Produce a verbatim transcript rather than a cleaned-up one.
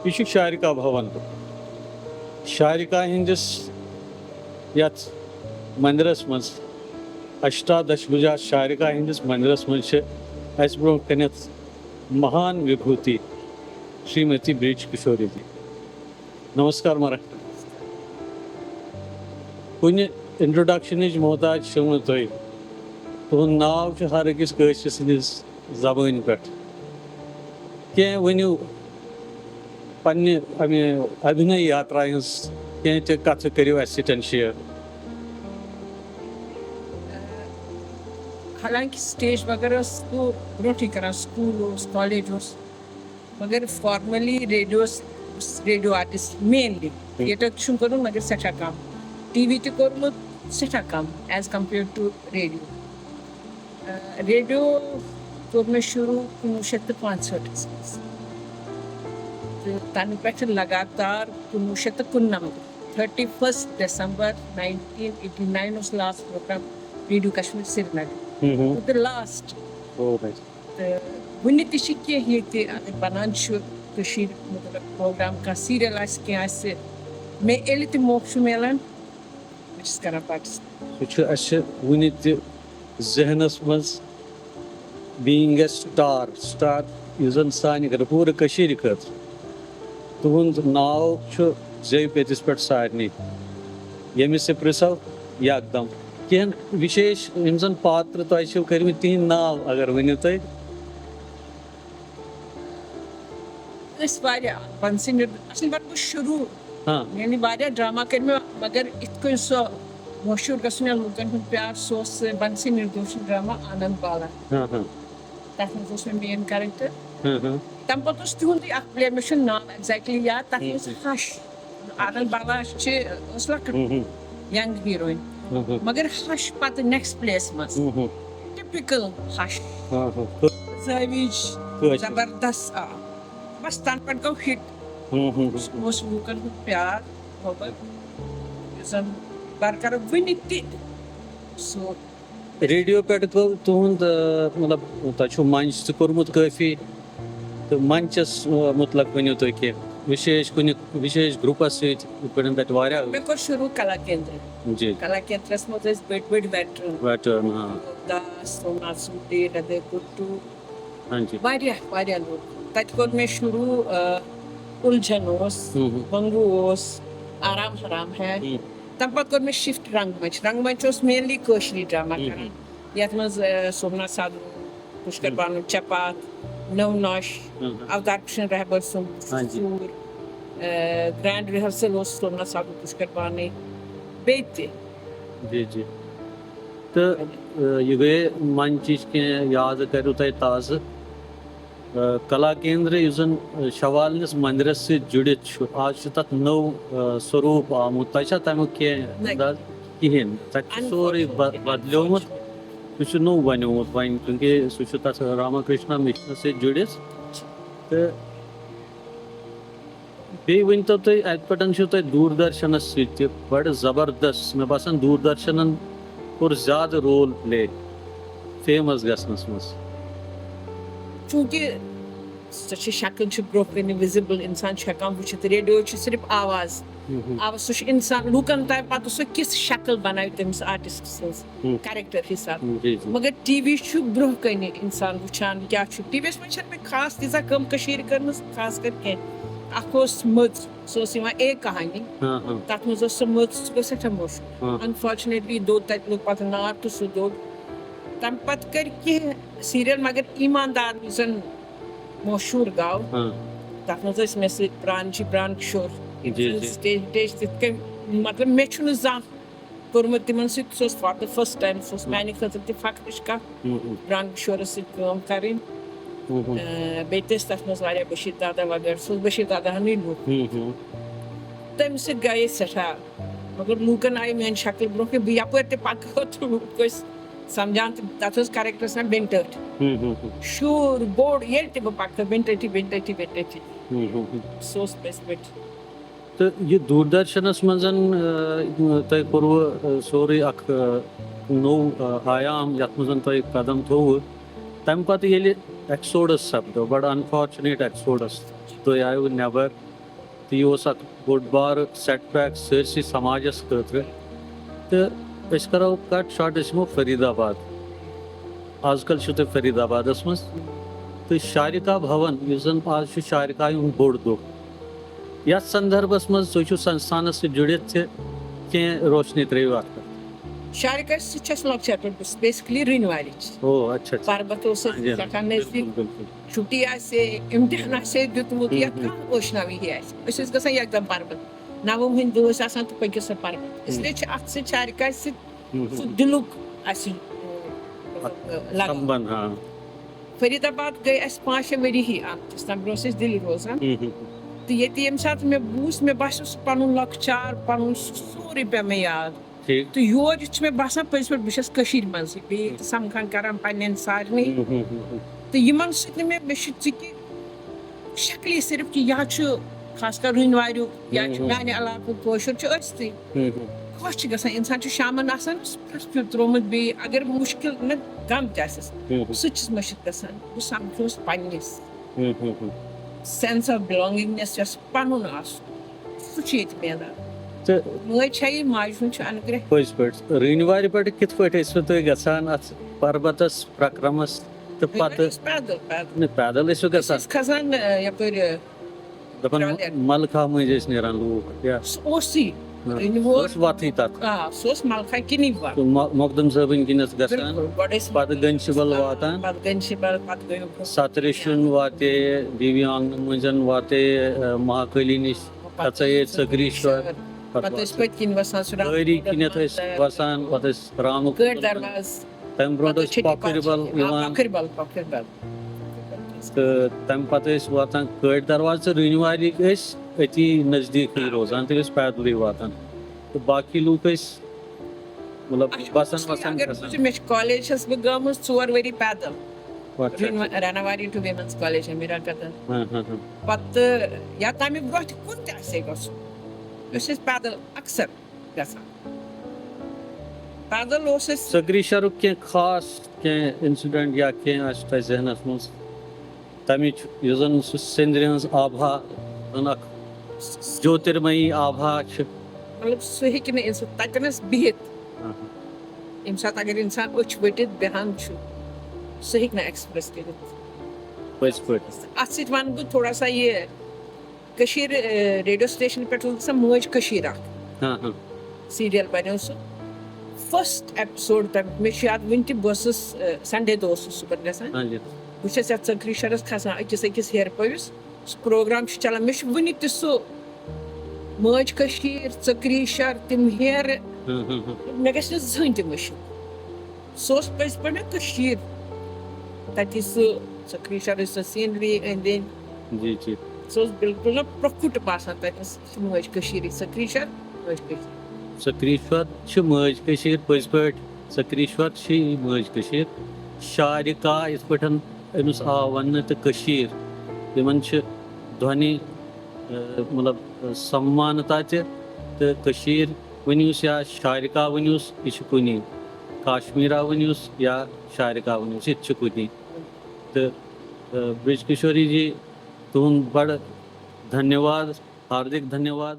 یہِ چھُ شارکا بھون۔ شارکا ہٕنٛدِس یَتھ مٔنٛدرَس منٛز، اشتا دش بھجا شارکا ہٕنٛدِس مٔنٛدرَس منٛز چھِ اَسہِ برٛونٛہہ کَنٮ۪تھ مہان وِبھوٗتی شریٖمتی برج کشوری جی۔ نمسکار مہاراج۔ کُنہِ introduction-ٕچ محتاج چھِو نہٕ تُہۍ۔ تُہُنٛد ناو چھُ ہر أکِس کٲشرِ سٕنٛدِس زبٲنۍ پٮ۪ٹھ۔ کینٛہہ ؤنِو پننہِ امہِ ابھینہ یاترا ہٕنٛز، کینٛہہ تہِ کتھٕ کٔرِو اسہِ سۭتۍ share۔ حالانکہ سٹیج وغیرہ ٲسٕس بہٕ برونٛٹھٕے کران، سکوٗل اوس، کالج اوس، مگر formally reduce, radio artist mainly۔ Theatre تہِ چھُم کوٚرمُت مگر سٮ۪ٹھاہ کم، ٹی وی تہِ کوٚرمُت سٮ۪ٹھاہ کم as compare to radio۔ Radio کوٚر مےٚ شروٗع کُنوُہ شیٚتھ تہٕ پانٛژہٲٹھس منٛز، تہٕ تَنہٕ پٮ۪ٹھٕ لگاتار کُنوُہ شیٚتھ تہٕ کُننَمَتھ، thirty first December nineteen eighty nine اوس last programme radio Kashmir Srinagar. ہم ہم۔ تہٕ لاسٹ او بھائی۔ تہٕ وُنہِ تہِ چھِ کینٛہہ ییٚتہِ، اگر بنان چھُ کٔشیٖرِ مُتعلق پروگرام، کانٛہہ سیٖریل آسہِ، کینٛہہ آسہِ، مےٚ ییٚلہِ تہِ موقعہٕ چھُ میلان، بہٕ چھَس کران پارٹِسِپیٹ۔ سُہ چھُ اَسہِ وُنہِ تہِ ذہنس منٛز، being a star، star یُس زن سانہِ خٲطرٕ، پوٗرٕ کٔشیٖرِ خٲطرٕ۔ تُہُنٛد ناو چھُ زیو پیٚتِس پٮ۪ٹھ سارنٕے، ییٚمِس تہِ پرٛژھو یکدم۔ کینٛہہ وِشیش یِم زن پاتر تۄہہِ چھِو کٔرمٕتۍ، تِہِنٛدۍ ناو اگر ؤنِو تُہۍ۔ ٲسۍ واریاہ، بنسی نِردوش، اصلی وَنہٕ بہٕ شروٗع، ہاں۔ یعنی واریاہ ڈراما کٔرۍ مےٚ، مگر یِتھ کٔنۍ سُہ مشہوٗر گژھُن یا لوٗکَن ہُنٛد پیار، سُہ اوس بنسی نِردوشُن ڈراما آنند بالا۔ ہاں ہاں۔ تَتھ منٛز اوس مےٚ مین کیریکٹر۔ ہاں ہاں۔ تَمہِ پَتہٕ اوس تِہُنٛدُے اَکھ پٕلے، مےٚ چھُنہٕ ناو exactly یاد، تَتھ منٛز ہش، آنند بالا چھِ، ٲس لۄکٕٹ ہم ہم۔ ینگ ہیٖروئن، ہم ہم۔ مگر ہش پَتہٕ نیکسٹ پٕلیَس منٛز ہم ہم۔ ٹِپِکل ہش۔ ہاں ہاں۔ زٲوِج، کٲشِر۔ زبردست، آ۔ بس تَنہٕ پٮ۪ٹھ گوٚو ہِٹ۔ ہم ہم۔ سُہ اوس لوٗکَن ہُنٛد پیار محبت، یُس زَن برقرار وُنہِ تہِ سُہ۔ ریڈیو پٮ۪ٹھ گوٚو تُہُنٛد، آ، مطلب، تۄہہِ چھُو منچ تہِ کوٚرمُت کٲفی، تہٕ منچَس، آ، مُتلق ؤنِو تُہۍ کینٛہہ وِشیش کُنہِ وِشیش گرُپَس سۭتۍ، یِتھ پٲٹھۍ تَتہِ واریاہ۔ مےٚ کوٚر شروٗع کلا کیندرا۔ جی۔ کلا کیندراہَس منٛز ٲسۍ بٔڑۍ بٔڑۍ ویٹرن۔ ویٹرن، ہاں۔ داس، سومناتھ سُنٛد، ہرٛدے گُٹوٗ، ہاں جی۔ واریاہ واریاہ لوٗکھ۔ تَتہِ کوٚر مےٚ شروٗع، آ، اُلجھن اوس، ہم ہم۔ منگوٗ اوس، آرام حرام ہے۔ ہم۔ تَمہِ پَتہٕ کوٚر مےٚ شفٹ رنٛگ منٛچ۔ رنٛگ منٛچ اوس مینلی کٲشرُے ڈراما ہم۔ کران، یَتھ منٛز، آ، سومناتھ سادھو، پُشکر ہم۔ بانو چپات، نٔو نۄش، ہم۔ اوتار کرشن رہبر سُنٛد ہاں جی۔ ژوٗر، آ، گرینڈ ریہرسل اوس سومناتھ سادھو، پُشکر بانٕے، بیٚیہِ تہِ۔ جی جی۔ تہٕ، آ، یہِ گٔیے منچِچ کینٛہہ یادٕ کَریو تۄہہِ تازٕ۔ آ، کلا کیندر یُس زَن، آ، شوالنِس مندرَس سۭتۍ جُڑِتھ چھُ، آز چھُ تَتھ نٔو، آ، سوروٗپ آمُت۔ تۄہہِ چھا تَمیُک کینٛہہ نہ۔ انداز؟ کِہیٖنۍ۔ تَتہِ چھُ سورُے ب-، بدلیومُت۔ سُہ چھُ نوٚو بنیومُت وۄنۍ، کیونکہ سُہ چھُ تَتھ راما کرشنا مِشنَس سۭتۍ جُڑِتھ۔ تہٕ بیٚیہِ ؤنۍتو تُہۍ، اَتہِ پٮ۪ٹھ چھُو تۄہہِ دوٗردرشنَس سۭتۍ تہِ بَڑٕ زبردست، مےٚ باسان، دوٗردرشنَن کوٚر زیادٕ رول پٕلے فیمَس گژھنَس منٛز۔ چوٗنٛکہِ سۄ چھِ شکل چھِ برٛونٛہہ کَنہِ وِزِبٕل، اِنسان چھُ ہٮ۪کان وٕچھِتھ، ریڈیو چھُ صرف آواز۔ ہم۔ آواز، سُہ چھُ اِنسان لوٗکَن تام پَتہٕ سُہ کِژھ شکل بَناوِ تٔمِس آرٹِسٹ سٕنٛز ہم۔ کیریکٹر حساب۔ جی جی۔ مگر ٹی وی چھُ برٛونٛہہ کَنہِ اِنسان وٕچھان کیٛاہ چھُ۔ ٹی وی یَس منٛز چھَنہٕ مےٚ خاص تیٖژاہ کٲم کٔشیٖرِ کٔرمٕژ خاص کر کینٛہہ۔ اَکھ اوس مٔژ، سُہ اوس یِوان اے کہانی، ہاں ہاں۔ تَتھ منٛز اوس سُہ مٔژ، سُہ گوٚو سٮ۪ٹھاہ مشہوٗر۔ ہاں۔ انفارچُنیٹلی دوٚد تَتہِ، لوٚگ پَتہٕ نار تہٕ سُہ دوٚد۔ تَمہِ پَتہٕ کٔرۍ کینٛہہ سیٖریل، مگر ایٖماندار یُس زَن مشہوٗر گوٚو، ہاں۔ تَتھ منٛز ٲسۍ مےٚ سۭتۍ پرٛان جی، پرٛان کِشور، یِم جی، زَن جی۔ سٹیج وٹیج تِتھ کٔنۍ، مطلب، مےٚ چھُنہٕ زانٛہہ کوٚرمُت تِمَن سۭتۍ، سُہ اوس for the first time، سُہ اوس میٛانہِ خٲطرٕ تہِ فخرٕچ کَتھ، ہم ہم۔ پرٛان کِشورَس سۭتۍ کٲم کَرٕنۍ۔ ہم ہم۔ اَ، بیٚیہِ تہِ ٲسۍ تَتھ منٛز واریاہ بشیٖر دادا وغٲرٕ، سُہ اوس بشیٖر دادا ہَنٕے لوٗکھ۔ ہم ہم۔ تَمہِ سۭتۍ گٔیے سٮ۪ٹھاہ، مطلب، لوٗکَن آیہِ میٛٲنۍ شکل برٛونٛہہ کَنہِ، بہٕ یَپٲرۍ تہِ پَکہٕ ہا تہٕ لوٗکھ ٲسۍ سَمجھان تہٕ تَتھ ٲس کیریکٹرَس ناو بٮ۪نہِ ٹٲٹھۍ۔ ہم ہم ہم۔ شوٗر بوٚڑ، ییٚلہِ تہِ بہٕ پَکہٕ ہا بٮ۪نہِ ٹٲٹھی، بٮ۪نہِ ٹٲٹھی، بٮ۪نہِ ٹٲٹھی۔ ہم ہم ہم۔ سُہ اوس پٔزۍ پٲٹھۍ۔ تہٕ یہِ دوٗردرشنَس منٛز، آ، تۄہہِ کوٚروٕ، آ، سورُے اَکھ، آ، نوٚو، آ، آیام، یَتھ منٛز تۄہہِ قدم تھوٚوٕ، تَمہِ پَتہٕ ییٚلہِ ایکسوڈس سَپدو، بَڑٕ انفارچُنیٹ ایکسوڈس، تُہۍ آیوٕ نٮ۪بر، یہِ اوس اکھ بوٚڑ بارٕ سیٹ بیک سٲرسٕے سماجس خٲطرٕ۔ تہٕ أسۍ کرو کٹ شاٹ، أسۍ یِمو فرید آباد۔ آز کل چھِو تُہۍ فرید آبادس منٛز، تہٕ شارکا بھون، یُس زن آز چھُ شارکایہِ ہُنٛد بوٚڑ دۄہ، یتھ سندربس منٛز تُہۍ چھِو سنستانس سۭتۍ جُڑِتھ، تہِ کینٛہہ روشنی ترٲیِو اتھ پٮ۪ٹھ۔ شارکا سۭتۍ چھِ اَسہِ لۄکچار پٮ۪ٹھ، بہٕ چھَس بیسکلی رُنۍ واجِنۍ۔ او، اچھا، اچھا۔ پربت اوس ہاں جی، ہاں۔ ہٮ۪کان نہ ٲسِتھ، بِلکُل، بِلکُل۔ چھُٹی آسہِ، امتحان آسہِ دیُتمُت یا ہُم۔ کانٛہہ ٲشناوی ہی آسہِ، أسۍ ٲسۍ گژھان یکدم پربت۔ نوم ہٕنٛدۍ دۄہ ٲسۍ آسان تہٕ پٔکِو سا پربت۔ اس لیے چھِ اتھ سۭتۍ شارکا سۭتۍ ہُم، ہُم۔ سُہ دِلُک اَسہِ لگاو۔ سمبند، ہاں۔ فرید آباد گٔے اَسہِ پانٛژھ شےٚ ؤری ہی آمتِس، تَمہِ برونٛہہ ٲسۍ أسۍ دِلہِ روزان۔ ہُم، ہُم۔ تہٕ ییٚتہِ ییٚمہِ ساتہٕ مےٚ بوٗز، مےٚ باسیو سُہ پَنُن لۄکچار، پَنُن سُہ سورُے پیوٚو مےٚ یاد۔ ٹھیٖک۔ تہٕ یور چھُ مےٚ باسان پٔزۍ پٲٹھۍ بہٕ چھَس کٔشیٖرِ منٛزٕے، بیٚیہِ ییٚتہِ سَمکھان کَران پنٛنٮ۪ن سارنٕے۔ ہُم، ہُم، ہُم، ہُم۔ تہٕ یِمَن سۭتۍ نہٕ مےٚ، مےٚ چھُ ژٕ کہِ شکلی صرف کہِ یا چھُ خاص کر رُنۍ واریُک یا چھُ ہُم، ہُم۔ میانہِ علاقُک کٲشُر چھُ أسۍ تہِ ہُم، ہُم۔ خۄش چھِ گژھان۔ اِنسان چھُ شامَن آسان پرٛٮ۪تھ کیُتھ ترٛوومُت، بیٚیہِ اگر مُشکِل نہ غم تہِ آسٮ۪س، ہُم، ہُم۔ سُہ تہِ چھُس مٔشِتھ گژھان۔ بہٕ سَمکھیوس پنٛنِس ہُم، ہُم، ہُم۔ سینس آف بِلانگِنٛگنٮ۪س یۄس پَنُن آسُن، سُہ چھُ ییٚتہِ میلان۔ تہٕ مٲج چھےٚ یہِ، ماجہِ ہُنٛد چھُ اَنُگرٛہ۔ پٔزۍ پٲٹھۍ رُنۍ وارِ پٮ۪ٹھ کِتھ پٲٹھۍ ٲسوٕ تُہۍ گژھان اَتھ پربتس پرٛکرمس تہٕ پتہٕ؟ أسۍ پیدل، پیدل۔ نہ، پیدل ٲسِو أسۍ گژھان؟ ٲسۍ کھسان، آ، یپٲرۍ، آ، دَپان کرٛالٮ۪ن۔ ملکہ مٔنٛزۍ ٲسۍ نیران لوٗکھ، یا؟ سُہ اوسُے۔ نہ، رُنۍ سُہ وول۔ اوس وَتھٕے تَتھ۔ آ، سُہ اوس ملکہ کِنی وَتھ۔ تہٕ مۄ-، مۄقدم صٲبٕنۍ کِنٮ۪تھ گژھان، بِلکُل، گۄڈٕ ٲسۍ پتہٕ گنشبل آ، واتان۔ پتہٕ گنشبل، پتہٕ گٔیو برٛونٛہہ۔ ستریشُن واتے، دیوی آنگن مٔنٛزٮ۪ن واتے، آ، مہاکٲلی نِش، پتہٕ ژَیے ژٔکرِشور، پتہٕ پتہٕ ٲسۍ پٔتۍ کِنۍ وَسان، سُہ دٲری کِنٮ۪تھ ٲسۍ وَسان، پتہٕ ٲسۍ رامُک کٲٹھۍ دروازٕ۔ تَمہِ برونٛٹھ پتہٕ ٲسۍ چھٔٹی پۄکھٕرۍ بل پتہٕ، آ، یِوان۔ پۄکھٕرۍ بل، پۄکھٕرۍ بل۔ تہٕ تَمہِ پتہٕ ٲسۍ واتان کٲٹھۍ دروازٕ، رُنۍ وارِکۍ ٲسۍ أتی نزدیٖکٕے روزان، تِم ٲسۍ پیدلٕے واتان۔ تہٕ باقٕے لوٗکھ ٲسۍ، مطلب، اچھا، بسن اصلی وسن اگر کھسان۔ وٕچھو، مےٚ چھِ کالج چھَس بہٕ گٔمٕژ ژور ؤری پیدل۔ اچھا، اچھا۔ ریناواری ٹُو ویمنز کالج ہے میرا قدم۔ ہاں، ہاں، ہاں۔ پتہٕ یا تَمہِ برونٛہہ تہِ کُن تہِ آسہِ ہے گژھُن، أسۍ ٲسۍ پیدل اکثر گژھان۔ پیدل اوس اَسہِ۔ ژٔکرِشورُک کینٛہہ خاص کینٛہہ انسیڈنٹ یا کینٛہہ آسہِ تۄہہِ ذہنس منٛز تَمِچ، یُس زن سُہ سِندرِ ہٕنٛز آبہا زن اکھ جوترمئی آبہا چھِ؟ مطلب، سُہ ہیٚکہِ نہٕ اِنسان تَتٮ۪نَس بِہِتھ۔ اہن۔ ییٚمہِ ساتہٕ اگر اِنسان أچھ ؤٹِتھ بیٚہان چھُ، سُہ ہیٚکہِ نہٕ ایکسپریس کٔرِتھ۔ پٔزۍ پٲٹھۍ۔ اَتھ سۭتۍ وَنہٕ بہٕ تھوڑا سا یہِ، کٔشیٖر، اے، ریڈیو سٹیشن پٮ۪ٹھ اوس گژھان مٲج کٔشیٖر اکھ۔ ہاں، ہاں۔ سیریل بنیو سُہ۔ فرسٹ ایپیسوڈ تَمیُک مےٚ چھُ یاد وٕنہِ تہِ، بہٕ ٲسٕس، اے، سنڈے دۄہ اوسُس صُبحن گژھان۔ ہاں جی۔ بہٕ چھَس یَتھ ژٔکرِشورَس کھسان أکِس أکِس ہیرٕ پٲوِس۔ سُہ پروگرام چھُ چلان، مےٚ چھُ وٕنہِ تہِ سُہ مٲج کٔشیٖر، ژٔکرِشور، تِم ہیرٕ، ہاں، ہاں، ہاں۔ مےٚ گژھِ نہٕ زٕہٕنۍ تہِ مٔشِتھ۔ سُہ اوس پٔزۍ پٲٹھۍ مےٚ کٔشیٖر، تَتی سُہ ژٔکرِشورٕچ سۄ سیٖنری أنٛدۍ أنٛدۍ۔ جی، جی۔ سُہ اوس بِلکُل نہ پرٛوٚکھُٹ باسان تَتٮ۪س، یہِ چھِ مٲج کٔشیٖرٕے، ژٔکرِشور، مٲج کٔشیٖر۔ ژٔکرِشور چھِ مٲج کٔشیٖر، پٔزۍ پٲٹھۍ ژٔکرِشور چھِ یہِ مٲج کٔشیٖر۔ شارِکا، یِتھ پٲٹھۍ أمِس آو وَننہٕ، تہٕ کٔشیٖر، یِمَن چھِ دۄنٕے، اَ، مطلب، اَ، سمانتا تہِ، تہٕ کٔشیٖر ؤنِوس یا شارِکا ؤنِوس، یہِ چھِ کُنی۔ کاشمیٖرا ؤنِوس یا شارِکا ؤنِوس، یہِ تہِ چھِ کُنی۔ تہٕ، اَ، برج کشوری جی، تُہُنٛد بَڑٕ دھنیواد، ہاردِک دھنیواد۔